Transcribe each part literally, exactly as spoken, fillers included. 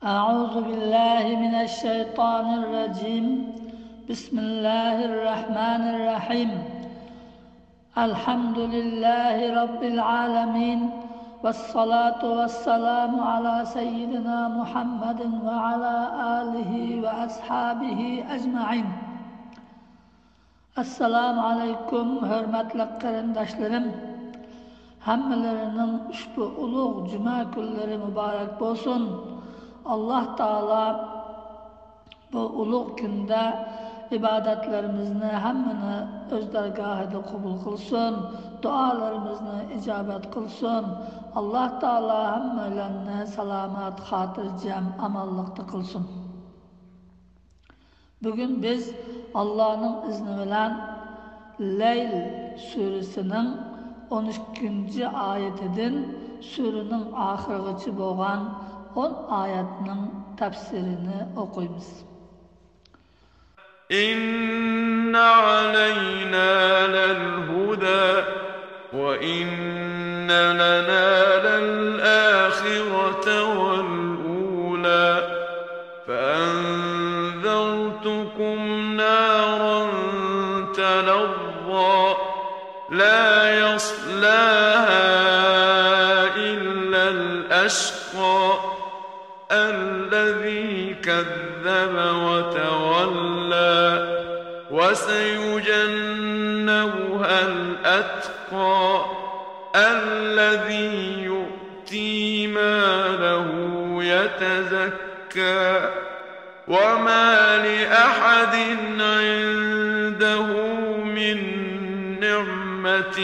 أعوذ بالله من الشيطان الرجيم. بسم الله الرحمن الرحيم. الحمد لله رب العالمين. والصلاة والسلام على سيدنا محمد وعلى آله وأصحابه أجمعين. ئەسسالامۇ ئەلەيكۇم، ھۆرمەتلىك قېرىنداشلىرىم! ھەممىلىرىنىڭ ئۇشبۇ ئۇلۇغ جۈمە كۈنلىرى مۇبارەك بولسۇن! ئاللاھ تائالا بۇ ئۇلۇغ كۈندە ئىبادەتلىرىمىزنى ھەممىنى ئۆز دەرگاھىدا قوبۇل قىلسۇن، دۇئالىرىمىزنى ئىجابەت قىلسۇن. ئاللاھ تائالا ھەممەيلەننى سالامەت، خاتىرجەم، ئامانلىقتا قىلسۇن. بۈگۈن بىز ئاللانىڭ ئىزنى بىلەن لەيل سۈرىسىنىڭ ئون ئىككىنچى ئايىتىدىن سۈرىنىڭ ئاخىرىغىچە بولغان ئون ئايەتنىڭ تەپسىرىنى ئوقۇيمىز. إن علينا للهدى وإن لنا للآخرة والأولى فأنذرتكم نارا تلظى لا يصلاها إلا الأشقى الذي كذب وتولى وسيجنبها الأتقى الذي يؤتي ماله يتزكى وما لأحد عنده من نعمة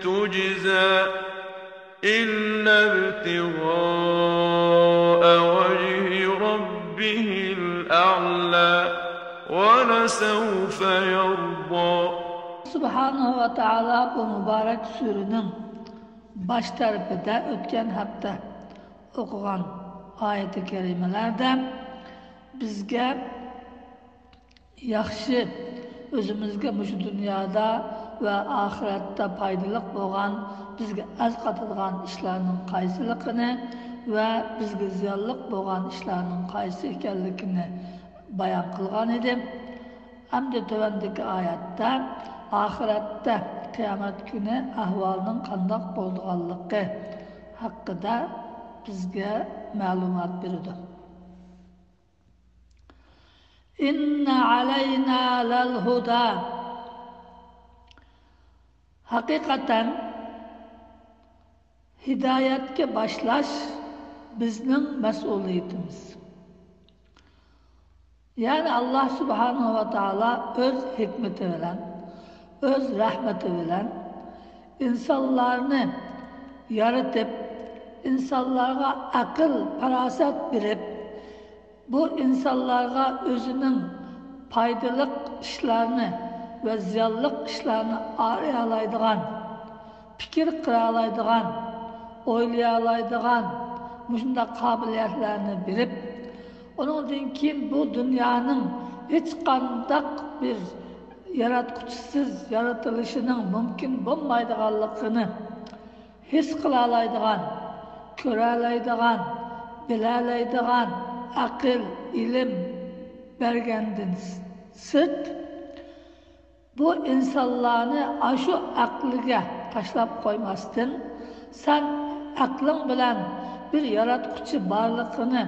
تجزى إلا ابتغاء وجه ربه الأعلى ولسوف يرضى. سۇبھانەھۇ ۋە تائالا بۇ مۇبارەك سۈرىنىڭ باش تەرىپىدە ئۆتكەن ھەپتە ئوقۇغان ئايەتى كەرىمىلەردە بىزگە ياخشى، ئۆزىمىزگە مۇشۇ دۇنيادا ۋە ئاخىرەتتە پايدىلىق بولغان، بىزگە ئەرز قاتىدىغان ئىشلارنىڭ قايسىلىقىنى ۋە بىزگە زىيانلىق بولغان ئىشلارنىڭ قايسى ئىكەنلىكىنى بايان قىلغان ئىدى. ئەمدى تۆۋەندىكى ئايەتتە ئاخىرەتتە، قىيامەت كۈنى ئەھۋالنىڭ قانداق بولىدىغانلىقى ھەققىدە بىزگە مەلۇمات بېرىدۇ. إن علينا للهدى. ھەقىقەتەن، ھىدايەتكە باشلاش بىزنىڭ مەسئۇلىيىتىمىز. يەنى، ئاللا سۇبھانەھۇ ۋە تائالا ئۆز ھېكمىتى بىلەن، ئۆز رەھمىتى بىلەن ئىنسانلارنى يارىتىپ، ئىنسانلارغا ئەقىل، پاراسەت بېرىپ، بۇ ئىنسانلارغا ئۆزىنىڭ پايدىلىق ئىشلارنى ۋە زىيانلىق ئىشلارنى ئايرىيالايدىغان، پىكىر قىلالايدىغان، ئويلىيالايدىغان مۇشۇنداق قابىلىيەتلەرنى بېرىپ، ئۇنىڭدىن كېيىن بۇ دۇنيانىڭ ھېچقانداق بىر ياراتقۇچىسىز يارىتىلىشىنىڭ مۇمكىن بولمايدىغانلىقىنى ھېس قىلالايدىغان، كۆرەلەيدىغان، بىلەلەيدىغان ئەقىل، ئىلىم بەرگەندىن سىرت، بۇ ئىنسانلارنى ئاشۇ ئەقلىگە تاشلاپ قويماستىن، سەن ئەقلىڭ بىلەن بىر ياراتقۇچى بارلىقىنى،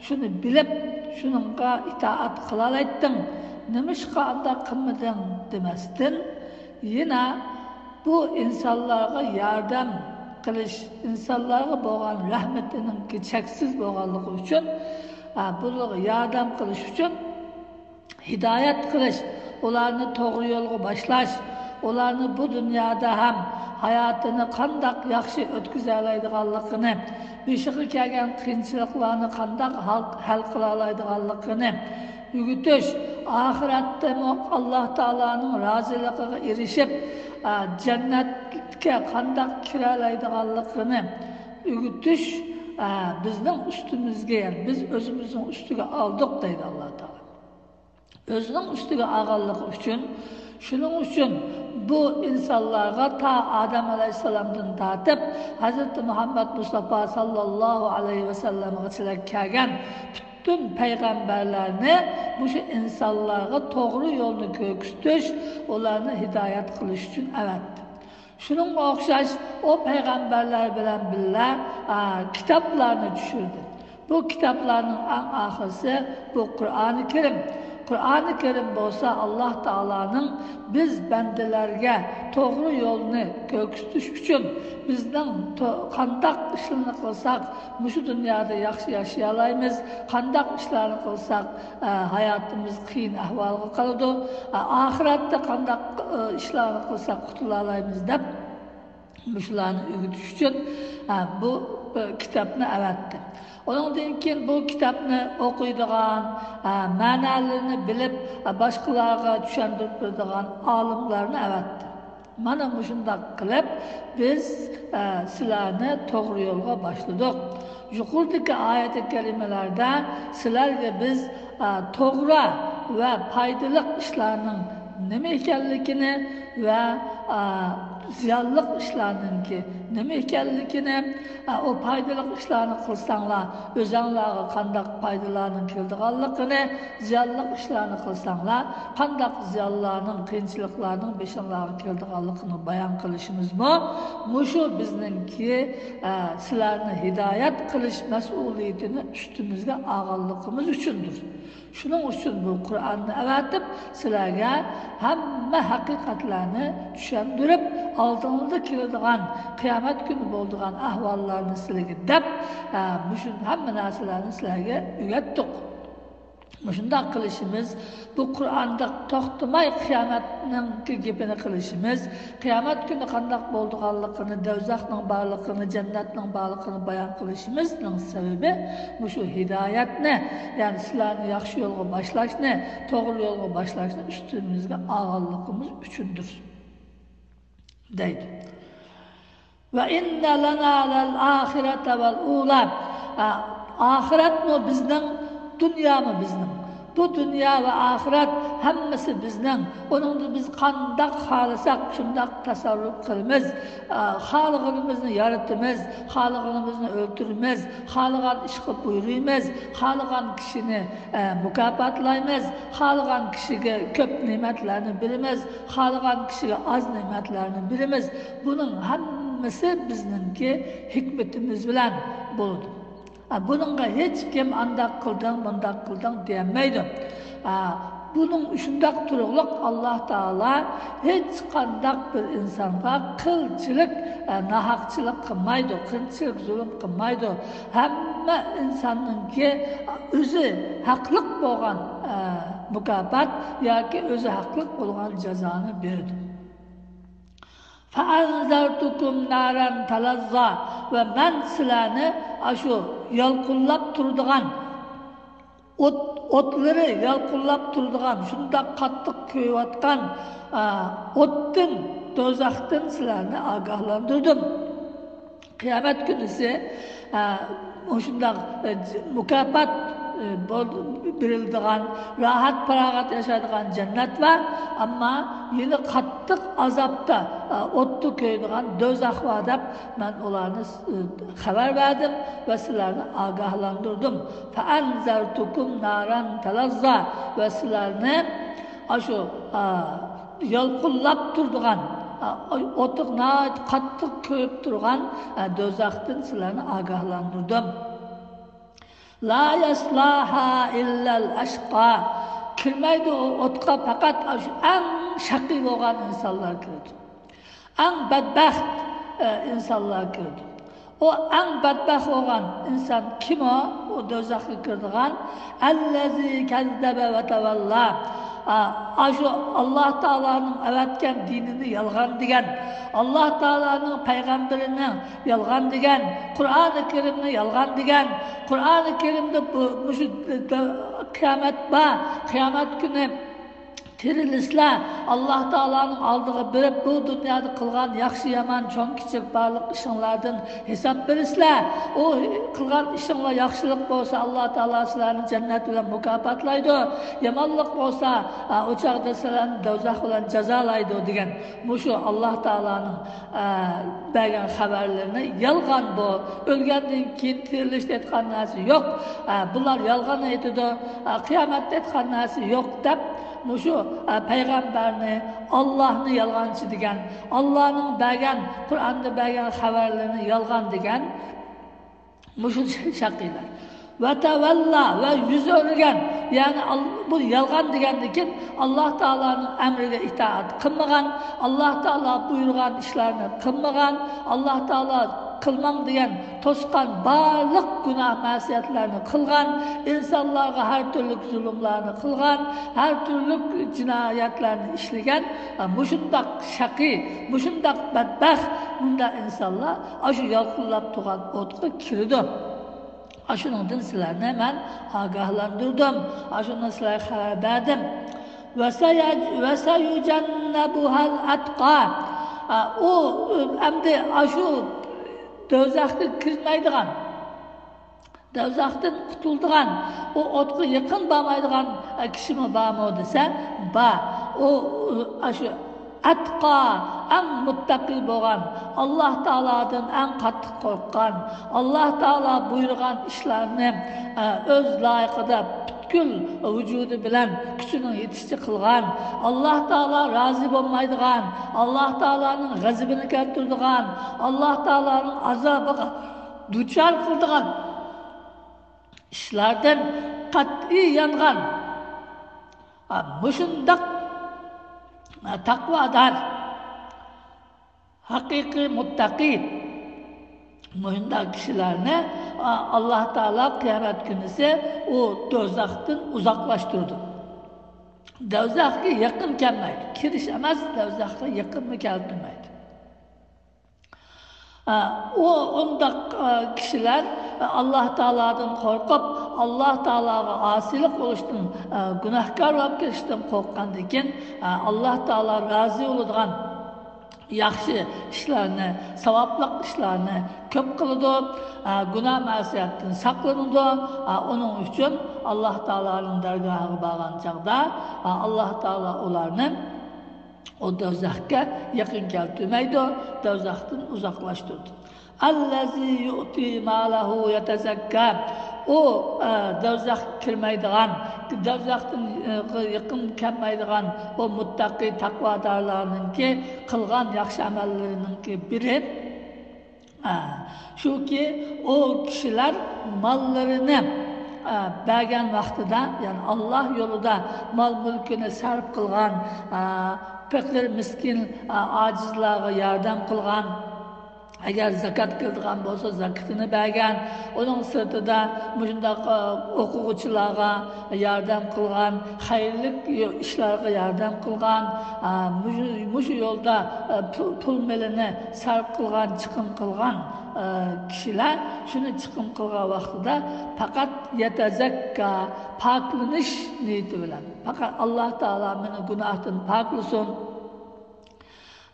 شۇنى بىلىپ، شۇنىڭغا ئىتائەت قىلالايتتىڭ، نېمىشقا ئانداق قىلمىدىڭ دېمەستىن، يەنە بۇ ئىنسانلارغا ياردەم قىلىش، ئىنسانلارغا بولغان رەھمىتىنىڭكى چەكسىز بولغانلىقى ئۈچۈن، ئا، بۇلارغا ياردەم قىلىش ئۈچۈن ھىدايەت قىلىش، ئۇلارنى توغرا يولغا باشلاش، ئۇلارنى بۇ دۇنيادا ھەم ھاياتىنى قانداق ياخشى ئۆتكۈزەلەيدىغانلىقىنى، بېشىغا كەلگەن قىيىنچىلىقلارنى قانداق ھال، ھەل قىلالايدىغانلىقىنى ئۆگىتىش، ئاخىرەتتىمۇ ئاللا تائالانىڭ رازىلىقىغا ئېرىشىپ، ئە، جەننەتكە قانداق كىرەلەيدىغانلىقىنى ئۆگىتىش، ئە، بىزنىڭ ئۈستىمىزگە، يەنى بىز ئۆزىمىزنىڭ ئۈستىگە ئالدۇق دەيدۇ ئاللا تائالا. ئۆزىنىڭ ئۈستىگە ئالغانلىقى ئۈچۈن، شۇنىڭ ئۈچۈن بۇ ئىنسانلارغا تا ئادەم ئەلەيھىسسالامدىن تارتىپ ھەزرىتى مۇھەممەد مۇستافا ساللاللاھۇ ئەلەيھى ۋەسەللەمغىچىلىك كەلگەن پۈتۈن پەيغەمبەرلەرنى مۇشۇ ئىنسانلارغا توغرا يولنى كۆرسىتىش، ئۇلارنى ھىدايەت قىلىش ئۈچۈن ئەۋەتتى. شۇنىڭغا ئوخشاش ئۇ پەيغەمبەرلەر بىلەن بىللە، ئا، كىتابلارنى چۈشۈردى. بۇ كىتابلارنىڭ ئەڭ ئاخىرسى بۇ قۇرئانى كەرىم. قۇرئانى كەرىم بولسا ئاللاھ تائالانىڭ بىز بەندىلەرگە توغرا يولنى كۆرسىتىش ئۈچۈن بىزنىڭ تو-، قانداق ئىشلارنى قىلساق مۇشۇ دۇنيادا ياخشى ياشىيالايمىز، قانداق ئىشلارنى قىلساق، ئە، ھاياتىمىز قىيىن ئەھۋالغا قالىدۇ، ئە، ئاخىرەتتە قانداق، ئە، ئىشلارنى قىلساق قۇتۇلالايمىز دەپ مۇشۇلارنى ئۆگىتىش ئۈچۈن، ئە، بۇ، ئە، كىتابنى ئەۋەتتى. ئۇنىڭدىن كېيىن بۇ كىتابنى ئوقۇيدىغان، ئە، مەنالىرىنى بىلىپ، ئە، باشقىلارغا چۈشەندۈرۈپ بېرىدىغان ئالىملارنى ئەۋەتتى. مانا مۇشۇنداق قىلىپ، بىز، ئە، سىلەرنى توغرا يولغا باشلىدۇق. يۇقىرىدىكى ئايەت كەرىمىلەردە سىلەرگە بىز، ئە، توغرا ۋە پايدىلىق ئىشلارنىڭ نېمە ئىكەنلىكىنى ۋە، ئە، زىيانلىق ئىشلارنىڭكى نېمە ئىكەنلىكىنى، ئە، ئۇ پايدىلىق ئىشلارنى قىلساڭلار، ئۆزەڭلارغا قانداق پايدىلارنىڭ كېلىدىغانلىقىنى، زىيانلىق ئىشلارنى قىلساڭلار، قانداق زىيانلارنىڭ، قىيىنچىلىقلارنىڭ بېشىڭلارغا كېلىدىغانلىقىنى بايان قىلىشىمىزمۇ مۇشۇ بىزنىڭكى، ئە، سىلەرنى ھىدايەت قىلىش مەسئۇلىيىتىنى ئۈستىمىزگە ئالغانلىقىمىز ئۈچۈندۇر. شۇنىڭ ئۈچۈن بۇ قۇرئاننى ئەۋەتىپ، سىلەرگە ھەممە ھەقىقەتلەرنى چۈشەندۈرۈپ، ئالدىڭلاردا كېلىدىغان، قىيامەت كۈنى بولىدىغان ئەھۋاللارنى سىلەرگە دەپ، ئە، مۇشۇ ھەممە نەرسىلەرنى سىلەرگە ئۆگەتتۇق. مۇشۇنداق قىلىشىمىز، بۇ قۇرئاندا توختىماي قىيامەتنىڭكى گېپىنى قىلىشىمىز، قىيامەت كۈنى قانداق بولىدىغانلىقىنى، دوزاخنىڭ بارلىقىنى، جەننەتنىڭ بارلىقىنى بايان قىلىشىمىزنىڭ سەۋەبى مۇشۇ ھىدايەتنى، يەنى سىلەرنى ياخشى يولغا باشلاشنى، توغرا يولغا باشلاشنى ئۈستىمىزگە ئالغانلىقىمىز ئۈچۈندۇر، دەيدۇ. ۋە ئىننە لەنا لەل ئاخىرەتە ۋەل ئۇلا. ئا-، ئاخىرەتمۇ بىزنىڭ، دۇنيامۇ بىزنىڭ. بۇ دۇنيا ۋە ئاخىرەت ھەممىسى بىزنىڭ. ئۇنىڭدا بىز قانداق خالىساق، شۇنداق تەسەررۇپ قىلىمىز. ئا، خالىغىنىمىزنى يارىتىمىز، خالىغىنىمىزنى ئۆلتۈرىمىز، خالىغان ئىشقا بۇيرۇيمىز، خالىغان كىشىنى، ئە، مۇكاپاتلايمىز، خالىغان كىشىگە كۆپ نېمەتلەرنى بېرىمىز، خالىغان كىشىگە ئاز نېمەتلەرنى بېرىمىز. بۇنىڭ ھەممىسى بىزنىڭكى ھېكمىتىمىز بىلەن بولىدۇ. ئا، بۇنىڭغا ھېچكىم ئانداق قىلدىڭ، مۇنداق قىلدىڭ دېيەلمەيدۇ. ئا، بۇنىڭ شۇنداق تۇرۇقلۇق ئاللاھ تائالا ھېچقانداق بىر ئىنسانغا قىلچىلىك، ئا، ناھەقچىلىك قىلمايدۇ، قىلچىلىك زۇلۇم قىلمايدۇ. ھەممە ئىنساننىڭكى ئۆزى ھەقلىق بولغان، ئا، مۇكاپات ياكى ئۆزى ھەقلىق بولغان جازانى بېرىدۇ. فَأَنْذَرْتُكُمْ نَارًا تَلَظَّى. ۋە مەن سىلەرنى ئاشۇ يالقۇنلاپ تۇرىدىغان، ئوت، ئوتلىرى يالقۇنلاپ تۇرىدىغان، شۇنداق قاتتىق كۆيۈۋاتقان، ئا، ئوتتىن، دوزاختىن سىلەرنى ئاگاھلاندۇردۇم. قىيامەت كۈنىسى، ئە، مۇشۇنداق، ئە، مۇكاپات، ئە، بول-، بېرىلىدىغان، راھەت-پاراغەت ياشايدىغان جەننەت بار، ئەمما يەنە قاتتىق ئازابتا، ئە، ئوتتا كۆيىدىغان دوزاخ بار دەپ، مەن ئۇلارنى، ئە، خەۋەر بەردىم ۋە سىلەرنى ئاگاھلاندۇردۇم. فَأَنْذَرْتُكُمْ نَارًا تَلَظَّى. ۋە سىلەرنى ئاشۇ، ئە، يالقۇنلاپ تۇرىدىغان، ئوتى ناھايىتى قاتتىق كۆيۈپ تۇرغان دوزاختىن سىلەرنى ئاگاھلاندۇردۇم. لَا يَصْلَاهَا إِلَّا الْأَشْقَى. كىرمەيدۇ ئۇ ئوتقا پەقەت ئاشۇ ئەڭ شەقىي بولغان ئىنسانلار كىرىدۇ. ئەڭ بەتبەخت، ئە، ئىنسانلار كىرىدۇ. ئۇ ئەڭ بەتبەخت بولغان ئىنسان كىم ئۇ؟ ئۇ دوزاخقا كىرىدىغان. الَّذِي كَذَّبَ وَتَوَلَّى. ئا، ئاشۇ ئاللاھ تائالانىڭ ئەۋەتكەن دىنىنى يالغان دېگەن، ئاللاھ تائالانىڭ پەيغەمبىرىنى يالغان دېگەن، قۇرئانى كەرىمنى يالغان دېگەن، قۇرئانى كەرىمدە بۇ، مۇشۇ قىيامەت بار، قىيامەت كۈنى تىرىلىسىلەر، ئاللاھ تائالانىڭ ئالدىغا بېرىپ، بۇ دۇنيادا قىلغان ياخشى-يامان، چوڭ-كىچىك بارلىق ئىشىڭلاردىن ھېساب بېرىسىلەر. ئۇ قىلغان ئىشىڭلار ياخشىلىق بولسا، ئاللاھ تائالا سىلەرنى جەننەت بىلەن مۇكاپاتلايدۇ، يامانلىق بولسا، ئا، ئۇ چاغدا سىلەرنى دوزاخ بىلەن جازالايدۇ، دېگەن. مۇشۇ ئاللاھ تائالانىڭ، ئا، بەرگەن خەۋەرلىرىنى يالغان بۇ. ئۆلگەندىن كېيىن تىرىلىش دەيدىغان نەرسە يوق. ئا، بۇلار يالغان ئېيتىدۇ. ئا، قىيامەت دەيدىغان نەرسە يوق دەپ، مۇشۇ، ئە، پەيغەمبەرنى، ئاللاھنى يالغانچى دېگەن، ئاللاھنىڭ بەرگەن، قۇرئاندا بەرگەن خەۋەرلىرىنى يالغان دېگەن مۇشۇ شەقىيلەر. ۋەتەۋەللا ۋە يۈز ئۆرۈگەن، يەنى ئال-، بۇ يالغان دېگەندىكىن، ئاللاھ تائالانىڭ ئەمرىگە ئىتائەت قىلمىغان، ئاللاھ تائالا بۇيرۇغان ئىشلارنى قىلمىغان، ئاللاھ تائالا قىلماڭ دېگەن توسقان بارلىق گۇناھ مەسىيەتلەرنى قىلغان، ئىنسانلارغا ھەر تۈرلۈك زۇلۇملارنى قىلغان، ھەر تۈرلۈك جىنايەتلەرنى ئىشلىگەن، مۇشۇنداق شەقىي، مۇشۇنداق بەتبەخت، مۇنداق ئىنسانلار ئاشۇ يالقۇنلاپ تۇرغان ئوتقا كىرىدۇ. ئاشۇنىڭدىن سىلەرنى مەن ئاگاھلاندۇردۇم، ئاشۇنى سىلەرگە خەۋەر بەردىم. ۋەسەيە-، ۋەسەيۇجەننەبۇھەل ئەتقا. ئا، ئۇ، ئەمدى ئاشۇ دوزاخقا كىرمەيدىغان، دوزاختىن قۇتۇلىدىغان، ئۇ ئوتقا يېقىن بارمايدىغان، ئە، كىشىمۇ بارمۇ دېسە، بار. ئۇ، ئۇ، ئاشۇ ئەتقا، ئەڭ مۇتتەقى بولغان، ئاللاھ تائالادىن ئەڭ قاتتىق قورققان، ئاللاھ تائالا بۇيرۇغان ئىشلارنى، ئە، ئۆز لايىقىدا پۈتكۈل ۋۇجۇدى بىلەن كۈچىنىڭ يېتىشىچە قىلغان، ئاللاھ تائالا رازى بولمايدىغان، ئاللاھ تائالانىڭ غەزىپىنى كەلتۈرىدىغان، ئاللاھ تائالانىڭ ئازابىغا دۇچار قىلىدىغان ئىشلاردىن قەتئىي يانغان، ئا، مۇشۇنداق، ئا، تەقۋادار، ھەقىقىي مۇتتەقى، مۇشۇنداق كىشىلەرنى، ئا، ئاللاھ تائالا قىيامەت كۈنىسى ئۇ دوزاختىن ئۇزاقلاشتۇرىدۇ. دوزاخقا يېقىن كەلمەيدۇ. كىرىش ئەمەس، دوزاخقا يېقىنمۇ كەلتۈرمەيدۇ. ئە، ئۇ، ئۇنداق، ئە، كىشىلەر، ئە، ئاللاھ تائالادىن قورقۇپ، ئاللاھ تائالاغا ئاسىيلىق قىلىشتىن، ئە، گۇناھكار بولۇپ كېتىشتىن قورققاندىكىن، ئە، ئاللاھ تائالا رازى بولىدىغان ياخشى ئىشلارنى، ساۋابلىق ئىشلارنى كۆپ قىلىدۇ، ئە، گۇناھ مەسىيەتتىن ساقلىنىدۇ. ئە، ئۇنىڭ ئۈچۈن ئاللاھ تائالانىڭ دەرگاھىغا بارغان چاغدا، ئە، ئاللاھ تائالا ئۇلارنى ئۇ دوزاخقا يېقىن كەلتۈرمەيدۇ، دوزاختىن ئۇزاقلاشتۇرىدۇ. ئەللەزى يۇئتى مالەھۇ يەتەزەككا. ئۇ، ئە، دوزاخقا كىرمەيدىغان، دوزاختىن، ئە، يېقىن كەلمەيدىغان ئۇ مۇتتەقى تەقۋادارلارنىڭكى قىلغان ياخشى ئەمەللىرىنىڭكى بىرى، ئە، شۇكى، ئۇ كىشىلەر ماللىرىنى، ئە، بەرگەن ۋاقتىدا، يەنى ئاللاھ يولىدا مال-مۈلكىنى سەرپ قىلغان، ئە، پېقىر، مىسكىن، ئە، ئاجىزلارغا ياردەم قىلغان، ئەگەر زاكات كېلىدىغان بولسا، زاكىتىنى بەرگەن، ئۇنىڭ سىرتىدا مۇشۇنداق، ئە، ئوقۇغۇچىلارغا ياردەم قىلغان، خەيرلىك يو-، ئىشلارغا ياردەم قىلغان، ئە، مۇشۇ، مۇشۇ يولدا، ئە، پۇل، پۇل مېلىنى سەرپ قىلغان، چىقىم قىلغان، ئە، كىشىلەر شۇنى چىقىم قىلغان ۋاقتىدا پەقەت يەتەزەككا، پاكلىنىش نىيىتى بىلەن، پەقەت ئاللاھ تائالا مېنى گۇناھتىن پاكلىسۇن،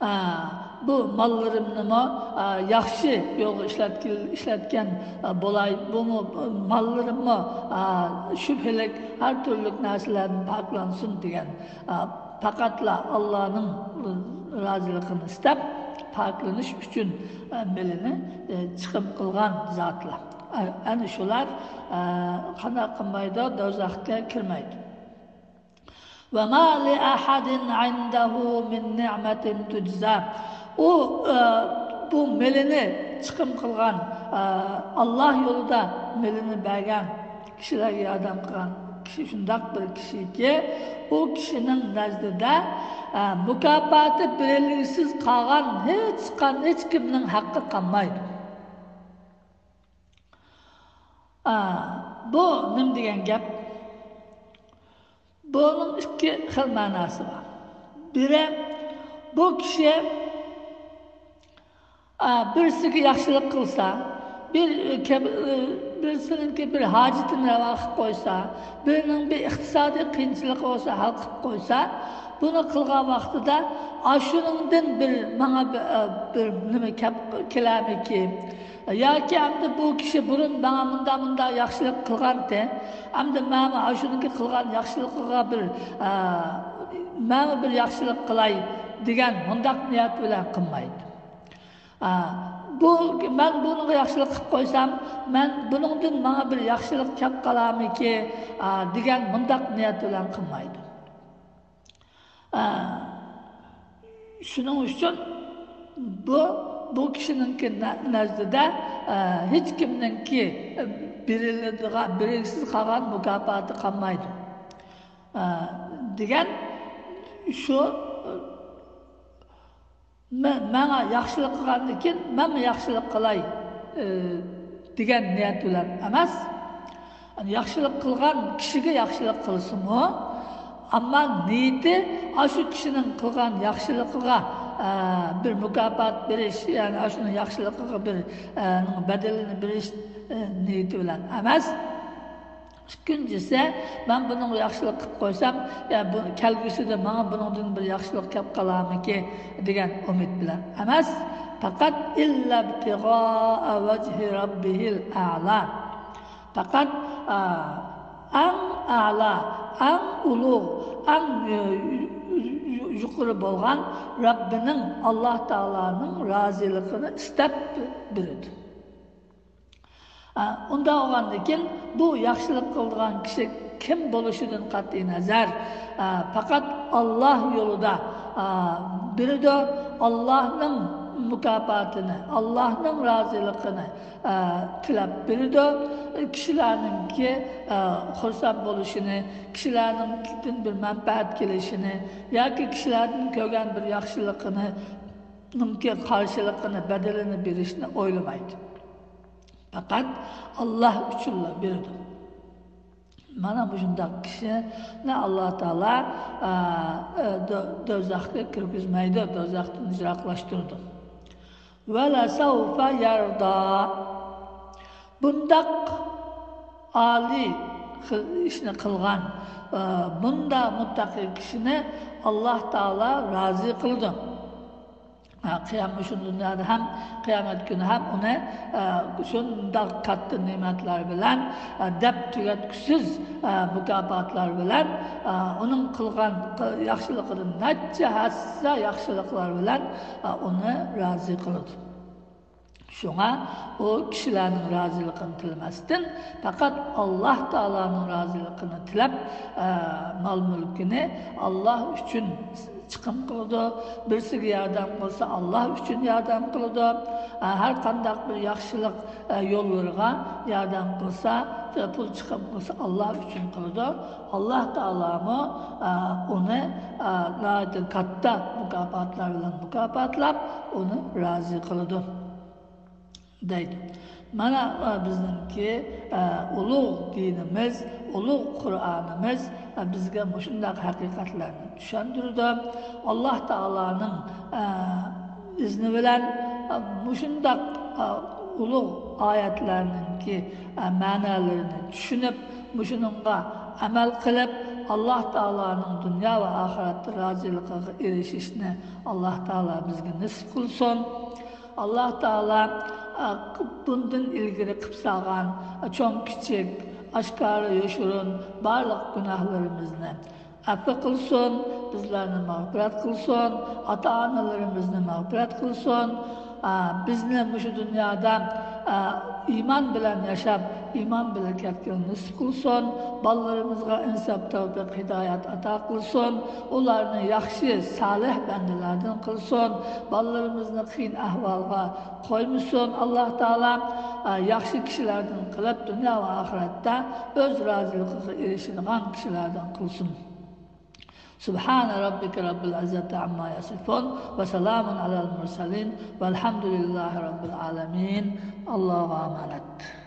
ئە، بۇ ماللىرىمنىمۇ، ئە، ياخشى يولغا ئىشلەتكىل-، ئىشلەتكەن، ئە، بولاي، بۇمۇ، ماللىرىممۇ، ئە، شۈبھىلىك ھەر تۈرلۈك نەرسىلەردىن پاكلانسۇن دېگەن، ئە، پەقەتلا ئاللانىڭ رازىلىقىنى ئىستەپ، پاكلىنىش ئۈچۈن، ئە، مېلىنى، ئە، چىقىم قىلغان زاتلار. ئە، ئەنە شۇلار، ئە، قانداق قىلمايدۇ؟ دوزاخقا كىرمەيدۇ. ۋەما لىئەھەدىن ئىندەھۇ مىن نىئمەتىن تۇجزا. ئۇ، ئە، بۇ مېلىنى چىقىم قىلغان، ئە، ئاللاھ يولىدا مېلىنى بەرگەن، كىشىلەرگە ياردەم قىلغان كىشى شۇنداق بىر كىشىكى، ئۇ كىشىنىڭ نەزدىدە، ئە، مۇكاپاتى بېرىلگۈسىز قالغان ھېچقان-، ھېچكىمنىڭ ھەققى قالمايدۇ. ئە، بۇ نېمە دېگەن گەپ؟ بۇنىڭ ئىككى خىل مەناسى بار. بىرى، بۇ كىشى، ئە، بىرسىگە ياخشىلىق قىلسا، بىر، بىرسىنىڭكى بىر ھاجىتىنى راۋا قىلىپ قويسا، بىرىنىڭ بىر ئىقتىسادىي قىيىنچىلىقى بولسا ھەل قىلىپ قويسا، بۇنى قىلغان ۋاقتىدا ئاشۇنىڭدىن بىر ماڭا بىر، بىر نېمە كەپ كېلەرمىكىن؟ ياكى ئەمدى بۇ كىشى بۇرۇن ماڭا مۇنداق مۇنداق ياخشىلىق قىلغانتى، ئەمدى مەنمۇ ئاشۇنىڭكى قىلغان ياخشىلىقىغا بىر، مەنمۇ بىر ياخشىلىق قىلاي دېگەن مۇنداق نىيەت بىلەن قىلمايدۇ. ئا، بۇ، مەن بۇنىڭغا ياخشىلىق قىلىپ قويسام، مەن بۇنىڭدىن ماڭا بىر ياخشىلىق كەپ قالارمىكى، ئا، دېگەن مۇنداق نىيەت بىلەن قىلمايدۇ. ئا، شۇنىڭ ئۈچۈن بۇ، بۇ كىشىنىڭكى نە-، نەزىرىدە، ئا، ھېچكىمنىڭكى بېرىلىدىغان، بېرىلگۈسىز قالغان مۇكاپاتى قالمايدۇ. ئا، دېگەن شۇ، مە-، ماڭا ياخشىلىق قىلغاندىن كېيىن مەنمۇ ياخشىلىق قىلاي، ئى، دېگەن نىيەت بىلەن ئەمەس. ياخشىلىق قىلغان كىشىگە ياخشىلىق قىلسىمۇ، ئەمما نىيىتى ئاشۇ كىشىنىڭ قىلغان ياخشىلىقىغا، ئە، بىر مۇكاپات بېرىش، يەنى ئاشۇنىڭ ياخشىلىقىغا بىر، ئە، بەدىلىنى بېرىش، ئە، نىيىتى بىلەن ئەمەس. ئىككىنچىسى، مەن بۇنىڭغا ياخشىلىق قىلىپ قويسام، يا بۇ كەلگۈسىدە ماڭا بۇنىڭدىن بىر ياخشىلىق كەپ قالارمىكى دېگەن ئۈمىد بىلەن ئەمەس، پەقەت ئىللا ئىبتىغائە ۋەجھى رەببىھىل ئەلا. پەقەت، ئا، ئەڭ ئەلا، ئەڭ ئۇلۇغ، ئەڭ، ئە، يۇ-، يۇ-، يۇقىرى بولغان رەببىنىڭ، ئاللا تائالانىڭ رازىلىقىنى ئىستەپ بېرىدۇ. ئا، ئۇنداق بولغاندىكىن، بۇ ياخشىلىق قىلىدىغان كىشى كىم بولۇشىدىن قەتئىينەزەر، ئا، پەقەت ئاللا يولىدا، ئا، بېرىدۇ. ئاللانىڭ مۇكاپاتىنى، ئاللانىڭ رازىلىقىنى، ئا، تىلەپ بېرىدۇ. كىشىلەرنىڭكى، ئا، خۇرسەن بولۇشىنى، كىشىلەرنىڭكىدىن بىر مەنپەئەت كېلىشىنى ياكى كىشىلەردىن كۆرگەن بىر ياخشىلىقىنىڭكى قارشىلىقىنى، بەدىلىنى بېرىشنى ئويلىمايدۇ. پەقەت ئاللا ئۈچۈنلا بېرىدۇ. مانا مۇشۇنداق كىشىنى ئاللا تائالا، ئا، ئا، دو-، دوزاخقا كىرگۈزمەيدۇ، دوزاختىن يىراقلاشتۇرىدۇ. ۋەلەسەۋفە يەردا. بۇنداق ئالىي خىل ئىشنى قىلغان، ئا، بۇنداق مۇتتەقىي كىشىنى ئاللا تائالا رازى قىلىدۇ. قىيام-، مۇشۇ دۇنيادا ھەم قىيامەت كۈنى ھەم ئۇنى، ئە، شۇنداق كاتتا نېمەتلەر بىلەن، ئە، دەپ تۈگەتكۈسىز، ئە، مۇكاپاتلار بىلەن، ئە، ئۇنىڭ قىلغان، قىل-، ياخشىلىقىدىن نەچچە ھەسسە ياخشىلىقلار بىلەن، ئە، ئۇنى رازى قىلىدۇ. شۇڭا ئۇ كىشىلەرنىڭ رازىلىقىنى تىلىمەستىن، پەقەت ئاللا تائالانىڭ رازىلىقىنى تىلەپ، ئە، مال-مۈلكىنى ئاللا ئۈچۈن چىقىم قىلىدۇ، بىرسىگە ياردەم قىلسا، ئاللا ئۈچۈن ياردەم قىلىدۇ. ھەر قانداق بىر ياخشىلىق يوللىرىغا ياردەم قىلسا، پۇل چىقىم قىلسا، ئاللا ئۈچۈن قىلىدۇ. ئاللا تائالامۇ ئۇنى ناھايىتى كاتتا مۇكاپاتلار بىلەن مۇكاپاتلاپ، ئۇنى رازى قىلىدۇ. دەيدۇ. مانا، ئە، بىزنىڭكى، ئە، ئۇلۇغ دىنىمىز، ئۇلۇغ قۇرئانىمىز، ئە، بىزگە مۇشۇنداق ھەقىقەتلەرنى چۈشەندۈرىدۇ. ئاللا تائالانىڭ، ئە، ئىزنى بىلەن، ئە، مۇشۇنداق، ئە، ئۇلۇغ ئايەتلەرنىڭكى، ئە، مەنالىرىنى چۈشىنىپ، مۇشۇنىڭغا ئەمەل قىلىپ، ئاللا تائالانىڭ دۇنيا ۋە ئاخىرەتتە رازىلىقىغا ئېرىشىشنى ئاللا تائالا بىزگە نېسىپ قىلسۇن. ئاللا تائالا، ئە، بۇندىن ئىلگىرى قىلىپ سالغان، ئە، چوڭ-كىچىك، ئاشكارا-يوشۇرۇن بارلىق گۇناھلىرىمىزنى ئەپۇ قىلسۇن، بىزلەرنى مەغپىرەت قىلسۇن، ئاتا-ئانىلىرىمىزنى مەغپىرەت قىلسۇن. ئە، بىزنى مۇشۇ دۇنيادا، ئە، ئىمان بىلەن ياشاپ، ئىمان بىلەن كەتكىلى نېسىپ قىلسۇن. بالىلىرىمىزغا ئىنساپ، تەۋپىق، ھىدايەت ئاتا قىلسۇن. ئۇلارنى ياخشى، سالىھ بەندىلەردىن قىلسۇن. بالىلىرىمىزنى قىيىن ئەھۋالغا قويمىسۇن. ئاللا تائالا، ئە، ياخشى كىشىلەردىن قىلىپ، دۇنيا ۋە ئاخىرەتتە ئۆز رازىلىقىغا ئېرىشىدىغان كىشىلەردىن قىلسۇن. سبحان ربك رب العزة عما يصفون وسلام على المرسلين والحمد لله رب العالمين. ئاللاغا ئامانەت.